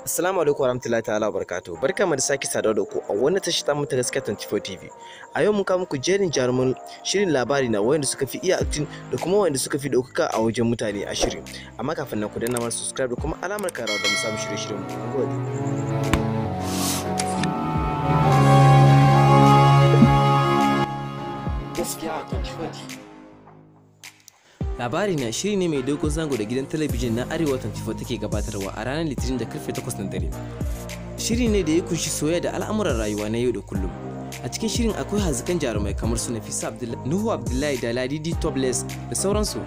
Assalamu alaikum warahmatullahi ta'ala wabarakatuh. Barkamu da sake saduwa da ku a wannan tashi ta mutu gaskiya 24 TV. A yau mun kawo muku jerin jaruman shirin labari na wayanda suka fi iya acting da kuma wayanda suka fi ɗaukaka a wajen mutane a shirin. Amma kafin nan ku danna mana subscribe da kuma alamar karawa don samun shirye-shiryen mu. Gode. Gaskiya 24 TV. Labari na shiri ne mai dogon zango da gidan talabijin na Arewa 24 take gabatarwa a ranar Litinin da karfe 8 na dare. Shiri ne da ya kunshi soyayya da al'amuran rayuwa na yau da kullum. A cikin shirin akwai hazikan jarumai kamar su Nafisa Abdullahi, Nuhu Abdullahi da Ladidi Topless da sauransu.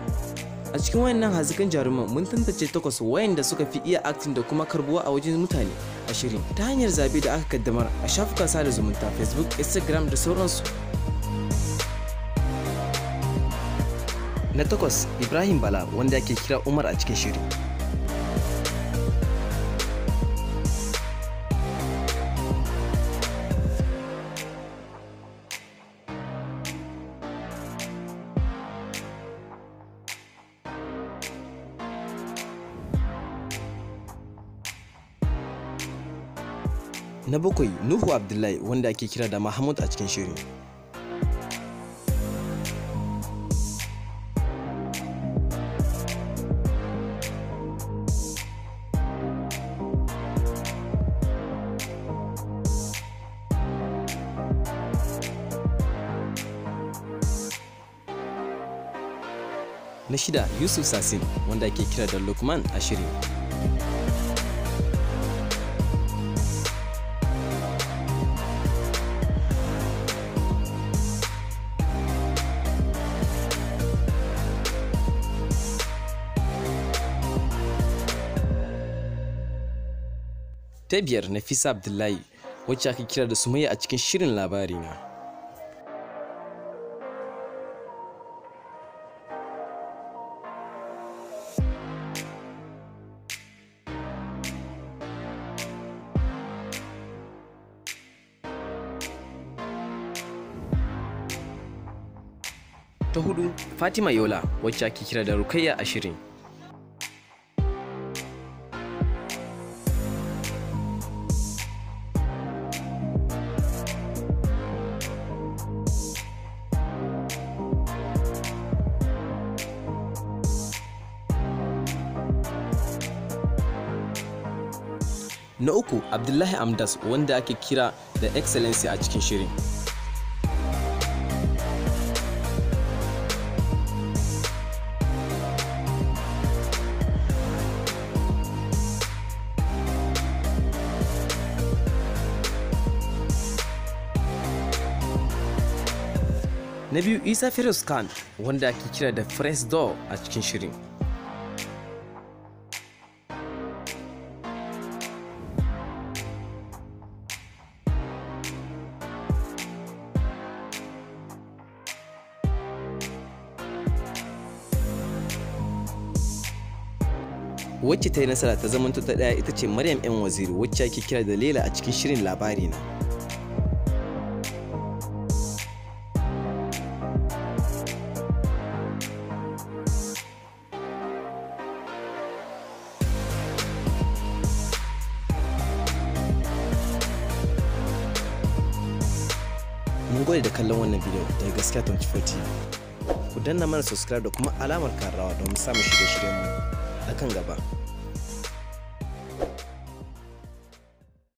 A cikin wayannan hazikan jaruman mun tantance takwas wayanda suka fi iya acting da kuma karbuwa a wajen mutane a shirin ta hanyar zabe da aka kaddamar a shafukan sada zumunta Facebook, Instagram da sauransu. Na takwas, Ibrahim Bala wanda ake kira Umar a cikin shiri. Na bakwai, Nuhu Abdullahi wanda ake kira da Mahmud a cikin shiri. Na shida, Yusuf Sasin wanda ake kira da Lukman a shirin. Ta biyar, Nafisa Abdullahi wacce aka kira da Sumayya a cikin shirin labari na. Ta hudu, Fatima Yola wacce ake kira da Rukayya a shirin. Na uku, Abdullahi Amdas wanda ake kira da Excellency a cikin shirin. Na biyu, Isa Feroz Khan wanda ake kira da Fresh Door a cikin shirin. Wacce ta yi nasara ta zamanto ta ɗaya ita ce Maryam ‘yan Waziri wacce ake kira da Lela a cikin shirin labari na. Mun gode da kallon wannan bidiyo daga Gaskiya 24 TV. Ku danna mana subscribe da kuma alamar karrawa domin samun shirye-shiryenmu a kan gaba.